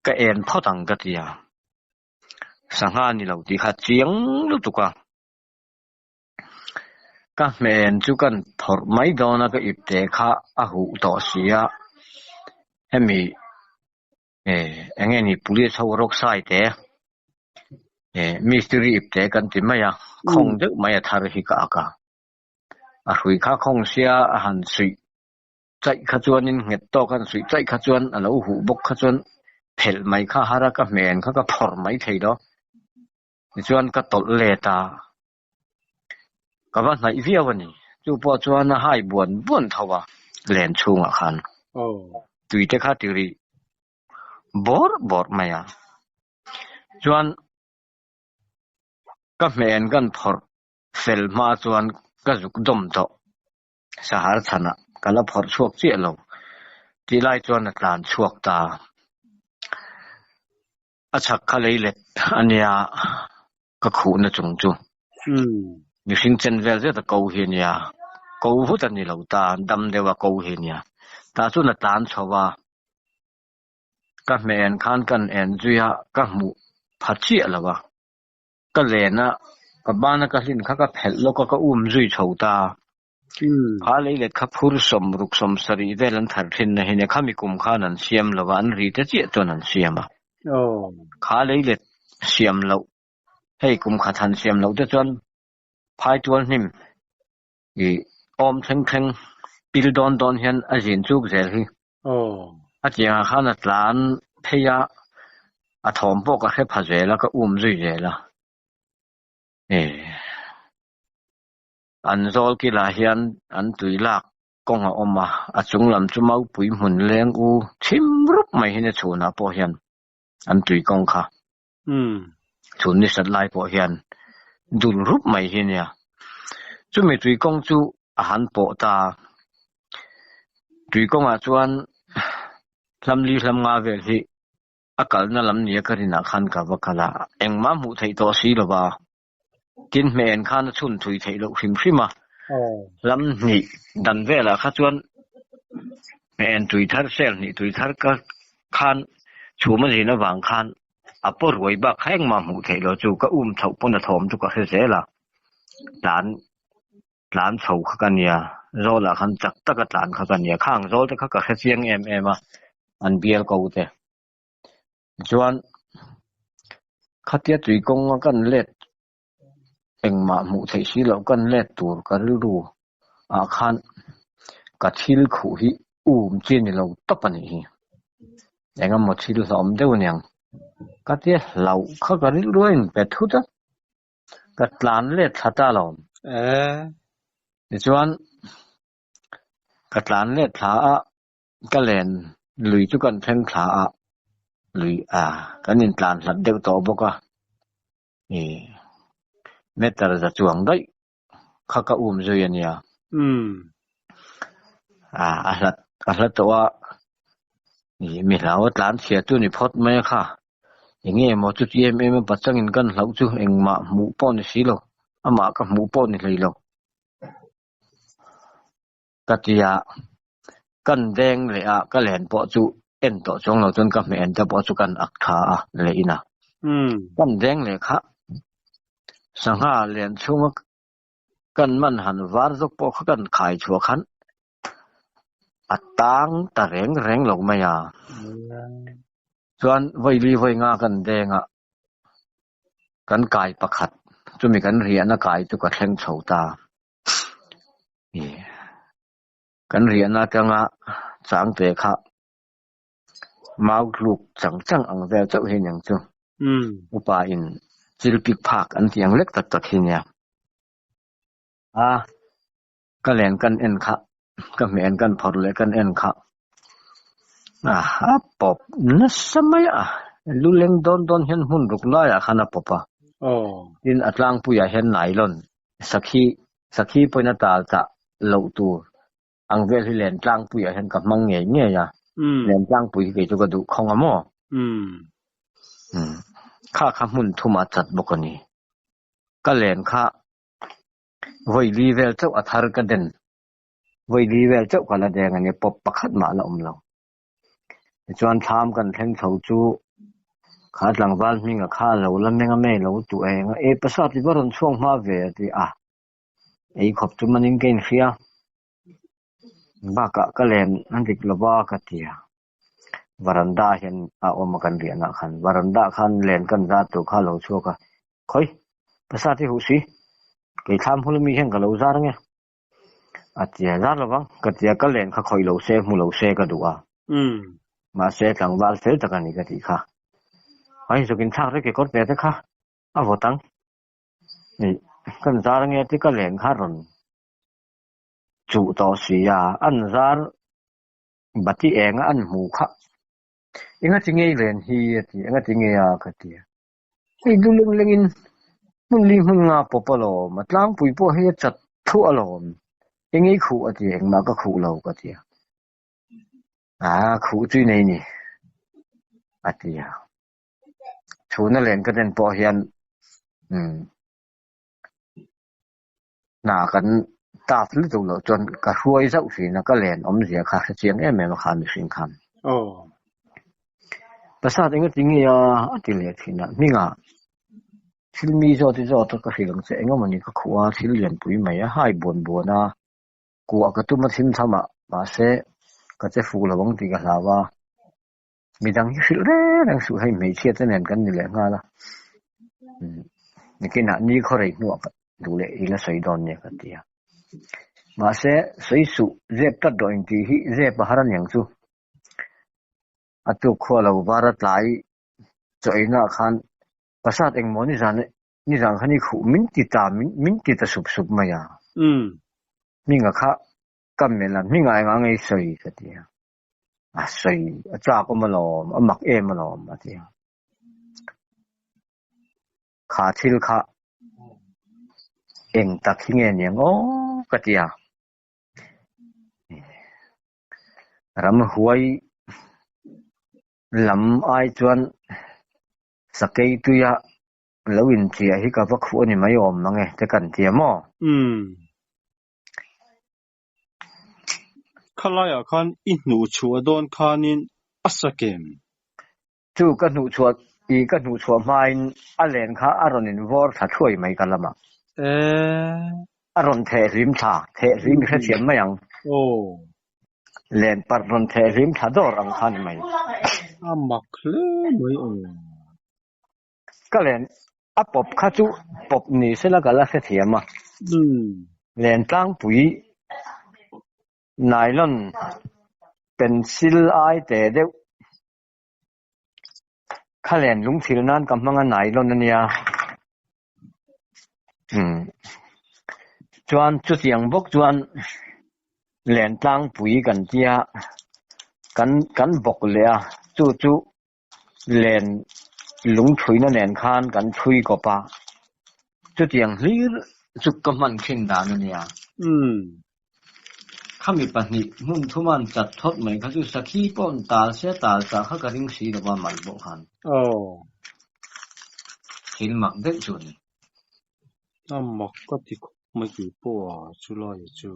ka en phawt ang ka ti a, sangha ni lo tih kha chiang lutuk a, ka hmel chu kan phawrh mai dawn a ka ipte kha a huh tawh si a, hemi eng nge ni police ho rawksai te mistiri ipte kan ti mai a, khawng deuh mai a thar hi ka ak a, a hrui kha khawng sia a han suih. Chaih kha chuanin nghet tawk a han suih chaih kha chuan a lo huh bawk kha chuan. Phelh mai kha har a, ka hmen kha ka phawrh mai thei lo. Tichuan ka tawlh let a, ka va hnaih viau a ni. Chu pawh chuan a hai buan buan tho a, len chhungah khan tui te kha ti rih bawrh bawrh mai a. Chuan ka hmen kan phawrh fel hma chuan ka zuk dawm tawh. Sahar chhanah ka la phawrh chhuak chiah lo tih lai chuan a tlan chhuak ta. A chhak kha lei let a nia ka khuhna chung chu. Mihring chen vel zet a ko hi a nia, ko vut a ni lo ta, dam deuh a ko hi a nia. Tah chuan a tlan chho a, ka hmeh en khan kan en zui a, ka hmuh pha chiah lo a. Ka len a, ka bana ka hlin kha ka phelh lawk a, ka um zui chho ta. Kha lei let kha phur sawm ruk sawm sarih vel an thar thin na hi nia, khami kum khan an siam lo a, an ri te chiah chuan an siam a. Kha lei let siam loh, hei kum khat han siam loh te chuan phai tual hnim i awm thleng thleng pil dawn dawn hian a zin chuk zel hi. A tiangah khan a tlan phei a, a thawm pawh ka hre pha zel a, ka um zui zel a. An zawl kilah hian an tui lak kawng a awm a, a chung lam chu maupui hmun leng u chhim rup mai hi ni chhunah pawh hian an tui kawng kha chhun ni sat lai pawh hian dul rup mai hi nia. Chumi tui kawng chu a han pawh ta. Tui kawngah chuan hlamli hlam nga vel hi a kalna lam nia ka rinah khan ka va kal a, engmah hmuh theih tawh si lova. Tin hmeh en khan a chhun thui theih loh hrim hrim a, lam hnih dan velah kha chuan hmeh en tui thar sel hnih tui thar ka khan chhum a zin avang khan a paw ruai bak kha engmah hmuh theih loh chu ka um chhoh pawn a thawm chu ka hre zel a, tlan tlan chho kha ka nia, zawlah khan chak taka tlan kha ka nia, khang zawl te kha ka hre chiang em em a, an bial ko te. Chuan khatia tui kawnga kan let engmah hmuh theih si loh kan let tur ka rilru ah khan ka thil khuh hi um chi a ni lo tawp a nih hi. Engemaw thil hlauhawm deuh a niang. Khatia hlauh kha ka rilru a inpe thut a, ka tlan let thla ta lo. Tichuan ka tlan let thla a. Ka len lui chu kan thleng thla a, lui a kan intlan hlat deuh tawh bawk a, ih meter za chuang daih kha ka um zui a nia. A a hlat a hla tawh a, ih mi hlau a tlan chhia chu ni phawt mai a kha, eng nge maw chuti em em a pachangin kan hlauh chu engmah hmuh pawh ni si lo, amah ka hmuh pawh ni hlei lo. Ka ti a, kan deng leh a, ka len pawh chu en tawh chuang lo chuan ka hmeh en te pawh chu kan ak tha a leh in a. Kan deng leh kha sangha lian chhunga kan man han var zawk pawh kha kan khai chhuah khan a tang ta reng reng lo mai a. Chuan vawi li vawi nga kan deng a, kan kai pakhat chumi kan riahna kai chu ka thleng chho ta. Kan riahna atanga changte kha mau tluk chang chang ang vel chauh hi aniang chu. Upa in chil pik phak an tih ang lek tak tak hi ania. A, ka len kan en kha, ka hmeh en kan phawrh leh kan en kha. A, a pawp nasa mai a, lu leng dawn dawn hian hmun ruk laiah khan a pawp a. Tin, a tlangpuiah hian nylon Sakhi, sakhi pawhin a tal chah loh tur ang vel hi len tlangpuiah hian ka hmang ngei ngei a, len tlangpui hi kei chu ka duh khawng a maw? Kha kha hmun thum a chat bawk a ni. Ka len kha vawi li vel chauh a thar ka den, vawi li vel chauh ka la deng a ni, pawp pakhat mah la awm lo. Tichuan thlam kan thleng chho chu kha tlangval hminga kha a lo la meng a mei lo tu eng a, e pasat i va rawn chhuak hma ve a ti a, ei khawp chu manin ka inhria bakah ka len a dik lova ka ti a, varanda hian a awm a kan riahna khan varanda khan len kan zar tur kha a lo chhuak a, khawi pasat i huh si kei thlam hul ami hian ka lo zar ange. A tia zar lovang, ka tia ka len kha khawih lo se, hmu lo se ka duh a. Mahse tlangval fel tak a ni ka tih kha. A inzuk inthlak rek kekawr te te kha a vawt ang. Ih, kan zar nge ti ka len kha rawn chuh tawh si a, an zar bati enga an hmuh kha. Enga ti nge i len hi a ti, enga ti nge a ka ti a. Hei lu leng lengin hmun li hmun nga pawp alawm, a tlangpui pawh hei a chat thuah alawm. Enge i khuh a ti, engmah ka khuh lo ka ti a. Aa khuh chu i nei ni a ti a. Chhuna len ka den pawh hian umm hna kan taf lutuk loh chuan ka hruai zauh thin a, ka len awmzia kha hre chiang em em a kha mihring khan. Aw. Prasad enga ti nge a a ti leh thin a, hmingah thil mi zawt i zawt a ka hrilh ang che engemawni ka khuh a, thil lianpui mai a hai buan buan a, kuah ka tum a thim tham a, mahse ka che fuh lo ang tih ka hlau a. Midang hi hrilh reng reng suh hei hmeichhia te nen kan ni leh nghal a, nikinah ni khaw rei hnuah ka duh leh i la sawi dawn nia ka ti a. Mahse sawi suh zep tlat rawh intih hi zep a har aniang chu. A tuk khua lo var a tlai chaw einaah khan Prasad engmaw nizan nizan khan i khuh min ti ta min ti ta sup sup mai a. Hminga kha ka melh a, hminga engah nge i sawi ka ti a. A sawi a chak awm alawm, a mak em alawm a ti a. Kha thil kha eng tak hi nge niang aw ka ti a. Ramhuai lam ai chuan sakei tuia lo inchiah hi ka va khuh a ni mai awm mang e te kan ti a maw? Umm. Khalaiah khan i hnuhchhuah dawn khanin a sa kem. Chu ka hnuhchhuah i ka hnuhchhuah hmain a len kha a rawn invawr thla thuai mai ka lamah. Eeh. A rawn theh hlim thla, theh hlim i hrethiam mai ang. Aw. Len parh rawn theh hlim thla dawr ang kha ni mai. A mak hle mai aw. Ka len a pawp kha chu pawp ni sela ka la hrethiam a. Len tlangpui nylon pencil ai te deuh kha len lungthil nan ka hmang a nylon a nia. Umm chuan chutiang bawk chuan len tlangpui kan tia kan kan bawk leh a chu chu Len lungthuina nen khan kan thui kawp a, chutiang hlir chu ka hman thin dan a nia. Khami pahnih hmun thuman chat thawt mai kha chu sakhi pawh tal se tal chah kha ka ring si lo va mal pawh khan. Thil mak deuh chu a ni. A mak ka ti khawp mai tih pawh a chulai chu.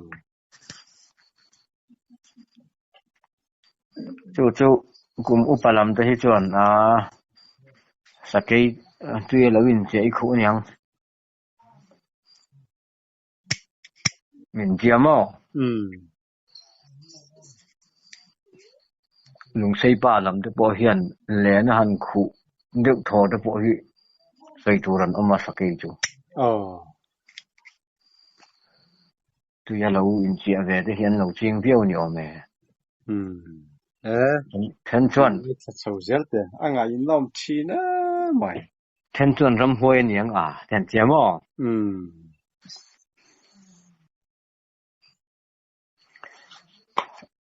Chu chu kum upa lam te hi chuan a sakei tui a lo inchiah i khuh aniang. Min tia maw? Lungsei pa lam te pawh hian len a han khuh deuh thaw te pawh hi sawi tur an awm a sakei chu. Tui a lo inchiah ve te hi an lo ching viau a ni awm e. Then chuan. Thla chho zel te a ngaihnawm thin em mai. Then chuan ramhuai a niang a, te an tia maw?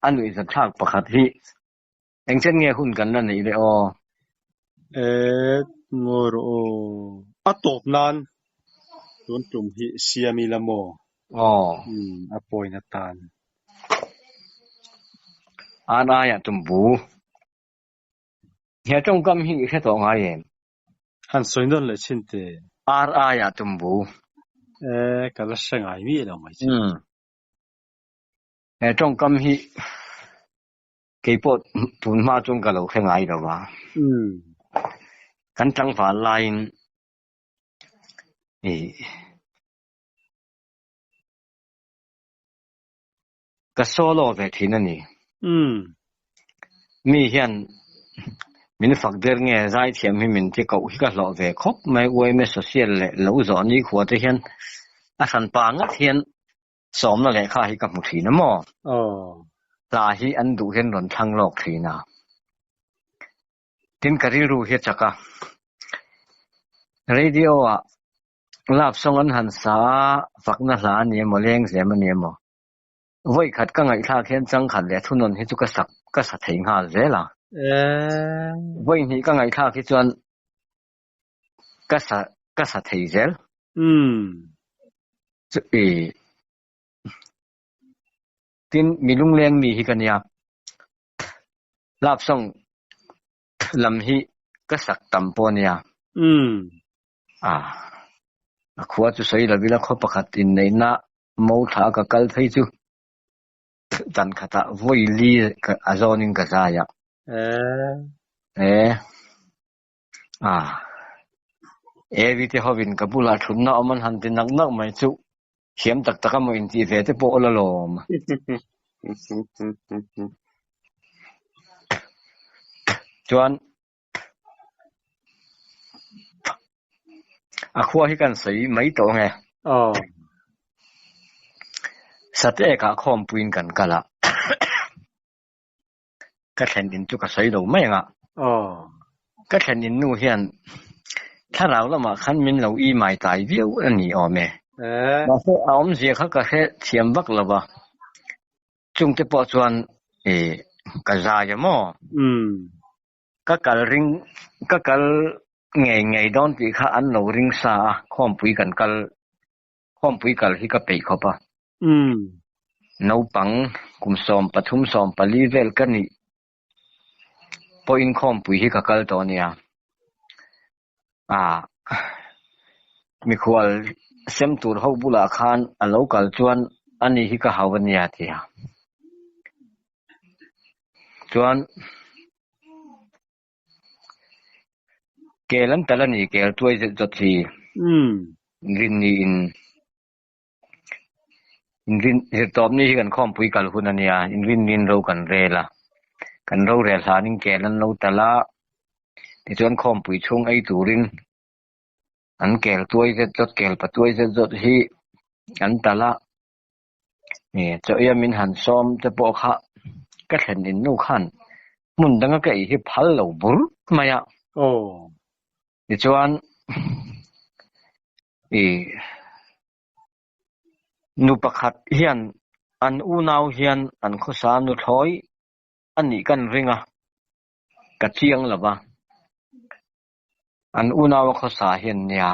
A nuihzat thlak pakhat hi engchen nge hun kan la neih le aw? E ngawi rawh aw. A tawp nan tun tum hi siam ila maw? Aw. Umm a point atan. An aiah tumbu. He tawngkam hi i hre tawh ngai em? Han sawi nawn leh chin teh. Ar aiah tumbu. E ka la hre ngai miah lo mai che. Umm. He tawngkam hi kei pawh tun hma chuan ka lo hre ngai lo va. Kan tlangval laiin ih ka solo ve thin a ni. Mi hian min fak der nge zaithiam hi min ti koh hi ka hlawh ve khawp mai uaime social leh lo zawh nikhua te hian a hranpa ngat hian Sawmna lehkha hi ka hmu thin a maw? Aw. Hla hi an duh hian rawn thlang lawk thin a. Tin ka rilru hi a chak a, radio ah love song an han sa a, fakna hla a ni emaw lengzem a ni emaw vawi khat ka ngaihthlak hian changkhat leh thunawn hi chu ka sak ka sa thei nghal zel a. Vawi hnih ka ngaihthlak hi chuan ka sa ka sa thei zel. Chu i tin mi lungleng mi hi ka nia. Love song lam hi ka sak tam pawh a nia. Ah a khua chu sawi lo ila khaw pakhat inneihna mo thla ka kal phei chu dan khatah vawi li a zawnin ka zai a. E ah Evi te hovin ka bulah thutna awm an han ti nak nak mai chu thiam tak tak a maw intih ve te pawh awl alawm. Chuan a khua hi kan sawi mai tawh ange. Aw. Sateekah khawmpuiin kan kal a. Ka thlen in chu ka sawi lo mai ang a. Aw. Ka thlen in nu hian thlarau lamah khan min lo i mai tai viau a ni awm e. Mahse a awmzia kha ka hre thiam vak lo va. Chungte pawh chuan i ka zai a maw? Ka kal ring ka kal ngei ngei dawn tih kha an lo ring sa a, khawmpui kan kal khawmpui kal hi ka peih khawp a. Naupang kum 13 14 vel ka nih pawhin khawmpui hi ka kal tawh a nia. Ah mikhual sem tur ho bulah khan a lo kal chuan ani hi ka hau a nia ti a. Chuan kel an tal a ni kel tuai zet zawt hi rinni in Inrin zirtawpni hi kan khawmpui kal hun a nia, inrinnin ro kan rel a, kan rorel hlanin kel an lo tal a, tichuan khawmpui chhung ei turin an kel tuai zet zawt, kel pa tuai zet zawt hi an tal a, chaw eia min han sawm te pawh kha ka thlen in nu khan hmun danga ka ei hi phal lo bur mai a. Tichuan i nu pakhat hian an unau hian an khawsa nuthlawi a nih kan ring a, ka chiang lo va. An unau a khawsa hian nia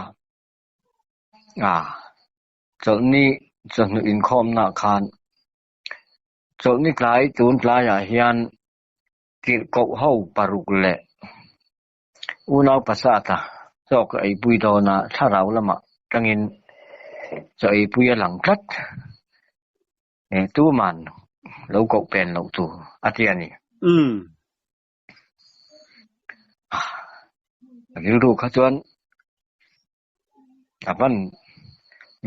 ah chawlhni chawhnu inkhawmnaah khan chawlhni tlai tun tlaiah hian tirhkoh ho paruk leh Unau pasata chaw ka eipui dawn a, thlarau lamah tangin chaw eipui a lang tlat. Tuman lo koh pen loh tur a ti a ni. Rilru kha chuan a van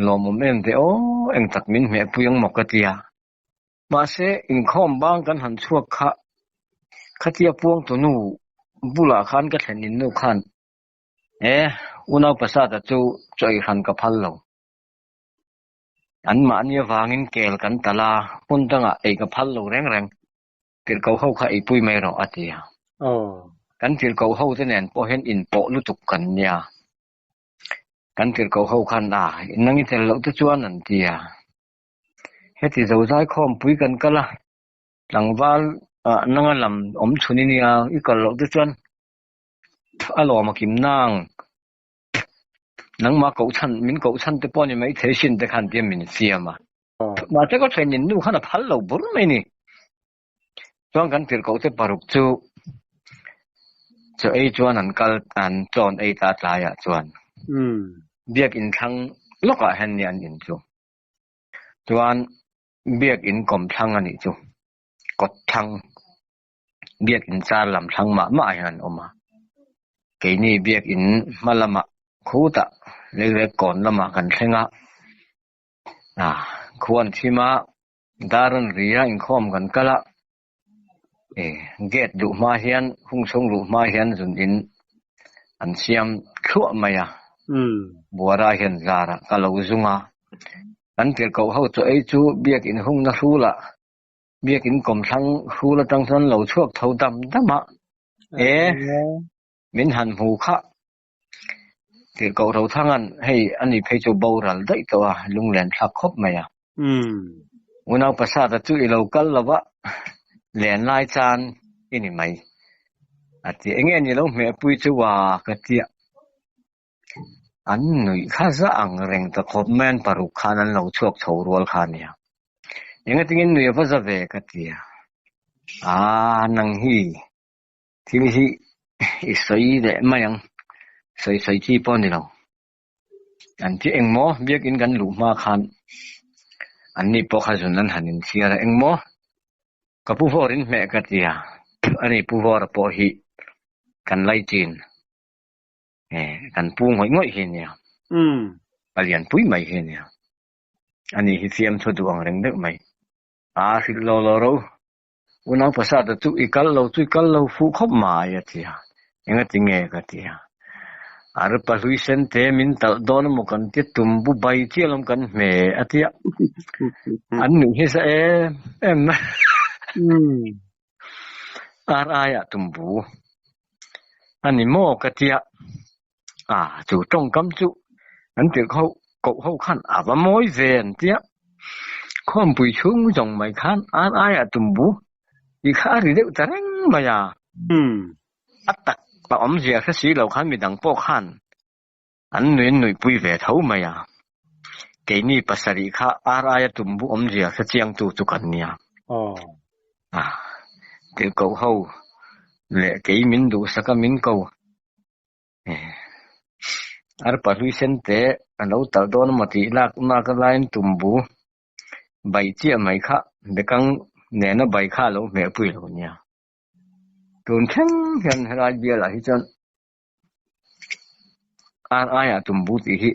lawmawm em ve aw, eng tak min hmehpui ang maw ka ti a. Mahse, inkhawm bang kan han chhuak kha khatia puangtu nu bulah khan ka thlen in nu khan, E, unau pasata chu chaw ei hran ka phal lo. An mahni avangin kel kan tal a, hmun dangah ei ka phal lo reng reng. Tirhkoh ho kha eipui mai rawh a ti a. Kan tirhkoh ho te nen pawh hian inpawh lutuk kan nia. Kan tirhkoh ho khan a, nang i tel loh te chuan an ti a. Heti zozai khawmpui kan kal a, tlangval ah nanga lam awm chhun i nia, i kal loh te chuan a lawm a kim nang. Nangmah koh chhan, min koh chhan te pawh a ni mai thei sin te khan tia min siam a. Mahse ka thian in nu khan a phal lo bur mai ni. Chuan kan tirhkoh te paruk chu chaw ei chuan an kal an chawn ei ta tlaiah chuan biakin thlang lawkah hian nia an in chu. Chuan biakin kawm thlang a nih chu kawt thlang biakin char lam thlang mah mah ah hian an awm a keini biakin hma lamah khutah leirek kawn lamah kan thleng a ah khuan thim a dar an ri a inkhawm kan kal a eh gate luh hma hian hung chhung luh hma hian zun in an siam thluah mai a buara hian zar a ka lo zung a kan tirhkoh ho chaw ei chu biakin hungna hrul ah biakin kawmthlang hrul atang chuan lo chhuak tho dam dam a eh. Min han hmu kha Tirhkoh Rothanga'n hei ani phei chu boral daih tawh a, lunglen thlak khawp mai a. Unau Pasata chu i lo kal lo a, len lai chan i ni mai a ti. Enge ni lo hmehpui chu a ka tia. An nuih kha za ang reng ta khawp mai an paruk khan an lo chhuak chho rual kha a nia. Engatingin nui a va za ve ka tia. Aa nang hi Thil hi i sawi leh mai ang, sawi sawi chi pawh a ni lo. An ti engmaw biakin kan luh hma khan an ni pawh kha zun an han inthiar a, engmaw ka pu vawr in hmeh ka ti a, ani pu vawra pawh hi kan laichin kan pu ngawih ngawih hi a nia, palianpui mai hi a nia, ani hi fiamthu duh ang reng deuh mai, aa hrilh lo lo ro. Unau pasata chu i kal lo chu i kal lo fuh khawp mai a ti a, engati nge ka ti a, Arpa hlui sen te min talh dawn emaw kan ti tum bu bai chiah lawm kan hme a ti a, an nuih hi za em em mai. Ar aiah tum bu a ni maw ka ti a, a chu tawngkam chu an tirh ho koh ho khan a va mawi ve an ti a, khawmpui chhung zawng mai khan ar aiah tumbu tih kha a ri deuh ta reng mai a, a tak a awmzia hre si lo khan midang pawh khan an nui an nuihpui ve tho mai a, keini pasarih kha ar aia tumbu awmzia hre chiangtu chu kan nia. A tirhkoh ho leh kei min duhsak a min ko. Arpa hlui sen te a lo talh dawn emaw tih lak nak a laiin tumbu bai chiah mai kha bekang nena bai kha a lo hmehpui lo nia. Tun thleng hian helai bialah hi chuan ar aiah tumbu tih hi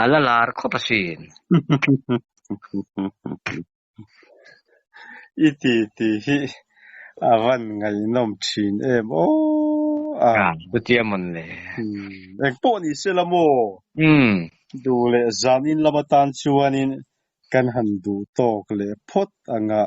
a la lar khawp asin. I ti ti hi a van ngaihnawm thin em aw a. A, chutia mawn le. Eng pawh ni se la maw? Duh leh zan in lam atan chuanin kan han duh tawk leh phawt ang a.